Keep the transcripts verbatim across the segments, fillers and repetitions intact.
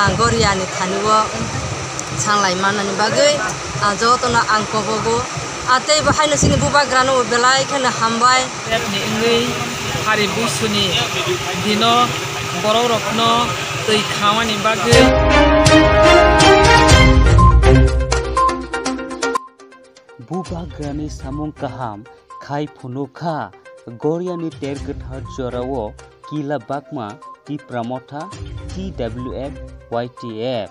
Ang Goria ni thani o sanglai manani bagwi, ah, jotono ang kobogo. Ah, tei bo haino chini bubagrano bo belai kheno hambai. Ni wngwi hari buisuni dino borok rokno twi khamani bagwi. Bubagrani samung kaham khai phunukha, Goriani ter kwthar jorao Kila Bakma Tipra Motha, T W F, Y T F.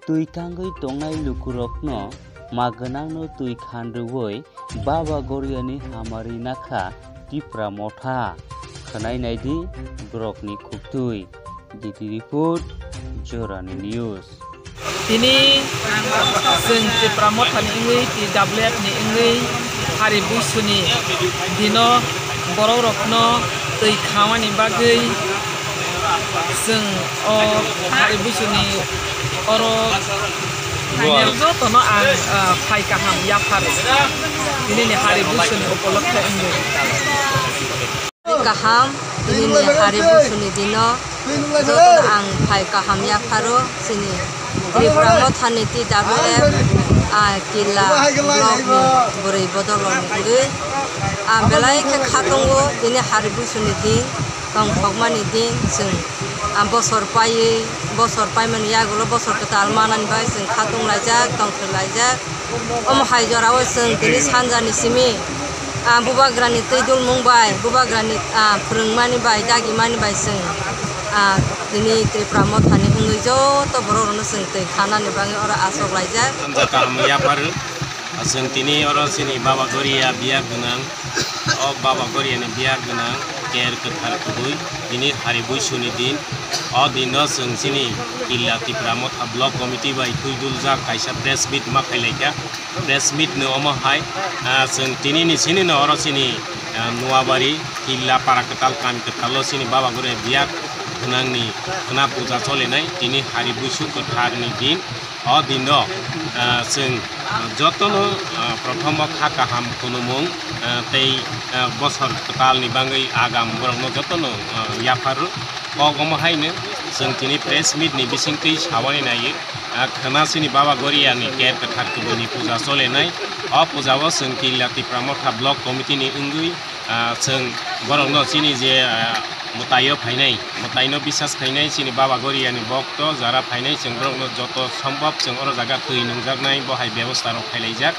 Twi kangwi tongnai lukurokno ma gwnangno twi khanrwui Baba Goriani hamari nakha Tipra Motha. Khwnai naidi borokni khuktwi. D T report, Jorani News. Tini chwng Tipra Mothani wngwi, T W F ni wngwi, hari buisuni dino borok rokno twi khamani bagwi chwng o hari buisuni oro jotono ang, ah, phai kaham yaphar. Tini ni hari buisuni upolokhe wngwi. Kaham, tini ni hari buisuni dino jotono ang phai kaham yapharo, chini Tripura Mothani T W F, ah, Killa block ni bwrwi bodol rok nugwi, ah, belai khe kha tongo, tini hari buisuni din, tongthokmani din, chwng, ah, bosor paiwi, bosor paimani yagulo bosor kwtal manani bai chwng kha tonglaijak, tongthok laijak. Omo hai jorao chwng tini sanjani simi, ah, bubagrani twi dulmung bai, bubagrani, ah, phwrwngmani bai, dagimani bai chwng, ah, tini Tripura Mothani wngwi joto borok rokno chwng twi khanani bagwi oro achuk laijak. Sanja kaham yaphar, chwng tini oro chini Baba Goria biya gwnang. O Baba Goriani biya gwnang, ker kwthar kubui, tini hari buisuni din. O dino chwng chini Killa Tipra Motha Block Committee bai twi duljak kaisa press meet ma khailaikha. Press meet no omo hai, ah, chwng tini ni sini no oro chini, ah, Nuabari, Killa para kwtal, kami kwtal o chini Baba Goria biya gwnang ni khwna puja cholinai, tini hari buisu kwthar ni din. O dino, ah, chwng jotono, ah, prothomo kha kaham khunumung, ah, tei, ah, bosor kwtalni bagwi agam borokno jotono, ah, yapharo. Kok omo haino chwng tini press meet ni bisingtwi sawani naiwi, ah, khwna chini Baba Goriani ker kwthar kubuini puja cholenai. O pujao chwng Killa Tipra Motha Block Committee ni wngwi, ah, chwng borokno chini je, ah, mwtaio phainai, mwtaino bisas khainai, chini Baba Goriani bokto jara phainai, chwng borokno joto sombhob chwng oro jaga twi nungjaknai, bo hai bebosta rok khailaijak.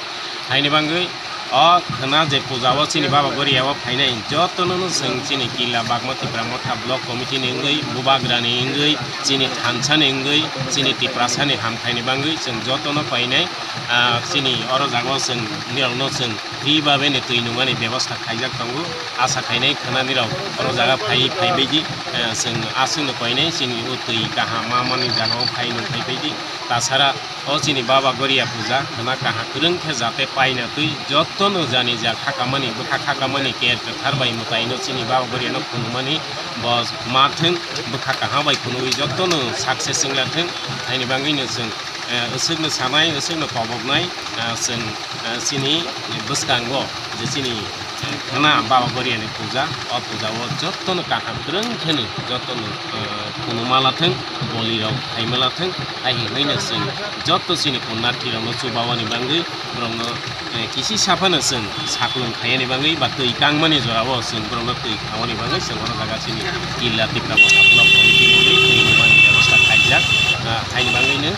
Haini bagwi o khwna je puja o chini Baba Goria o phainai, jotono no chwng chini Killa Bagma Tipra Motha Block Committee ni wngwi, Bubagra ni wngwi, chini thansa ni wngwi, chini Tiprasa ni hamkhaini bagwi chwng jotono painai, ah, chini oro jaga o chwng nirokno chwng free babe ni twi nungmani bebosta khaijak tongo. Asa khainai khwnani rok oro jaga phai phai baidi, eh, chwng aswk no koinai chini o twi kaham ma mani jaga o phai nung phai baidi. Tasara o chini Baba Goria puja khwna kaham kwrwng khe jate paina twi jotono jani ja khakamani bwkha khakamani ker kwthar bai mwtaino chini Baba Goria no khunumani bo ma thwng bwkha kaham bai khunui jotono success wngla thwng. Haini bagwi no chwng eh, aswkno sanai, aswkno koboknai, eh, chwng, eh, chini bwskango je chini, eh, khwna Baba Goriani puja, o pujao jotono kaham kwrwng kheno jotono, eh, khunuma lathwng, bolirok phaima lathwng, hai hinwi no chwng joto chini punyarthirokno chubawani bagwi borokno, eh, kisi saphano chwng saklung khaiyani bagwi ba twi kangmani jorao chwng borokno twi khaimani bagwi chwng oro jaga chini Killa Tipra Motha Block Committee ni twi nungmani bebosta khaijak, ah, haini bagwino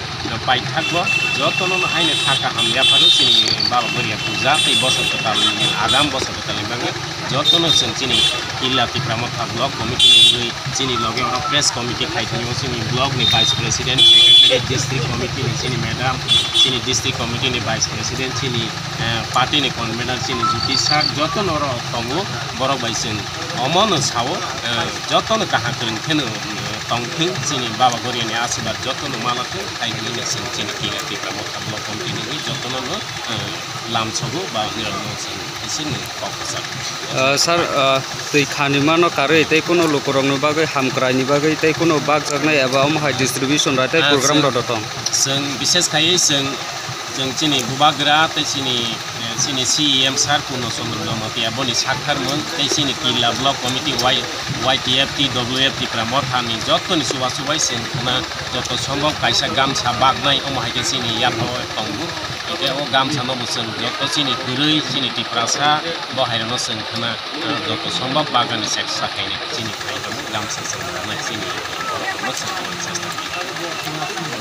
paithakgo jotono haino kha kaham yapharo chini Baba Goria puja tei bosor kwtalni agam bosor kwtalni bagwi jotono chwng chini Killa Tipra Motha Block Committee ni wngwi chini loge oro press committee khai tongo, chini block ni vice president, secretary, district committee ni chini madam, chini district committee ni vice president, chini, eh, party ni convener, chini Jyoti sir, jotono oro tongo, borok bai chwng omono sao, eh, jotono kaham kwrwng kheno, eh, tongthwng, chini Baba Goriani asirwad jotono malathwng, hai hwnwi no chwng chini Killa Tipra Motha Block Committee ni jotono no, eh, lamsogo ba nirokno chwng. Isini kok kwchak. Ah, sir, ah, twi khani mano karwi tei kuno lukurokni bagwi hamkraini bagwi tei kuno bakjaknai eba omo hai distribution rai tei Ah, program chwng, rok tong? Chwng bishes khaiwi chwng, chwng chini bubagra tei chini, eh, Chini C E M sir Purno Chandra Jamatia boni sakharmung tei chini Killa Block Committee Y-, Y T F, T W F Tipra Motha ni jottoni chubachu bai chwng khna joto sombok kaisa gamsa bagnai omo hai khe chini yapha o tongo. Hingkhe o gamsa no bo chwng joto chini kwrwi chini Tiprasa bo hai rok no chwng khna, ah, joto sombok bagani cheksa khainai chini khai tongo gamsa chwng rwnai chini borok no chwng chesta khainai.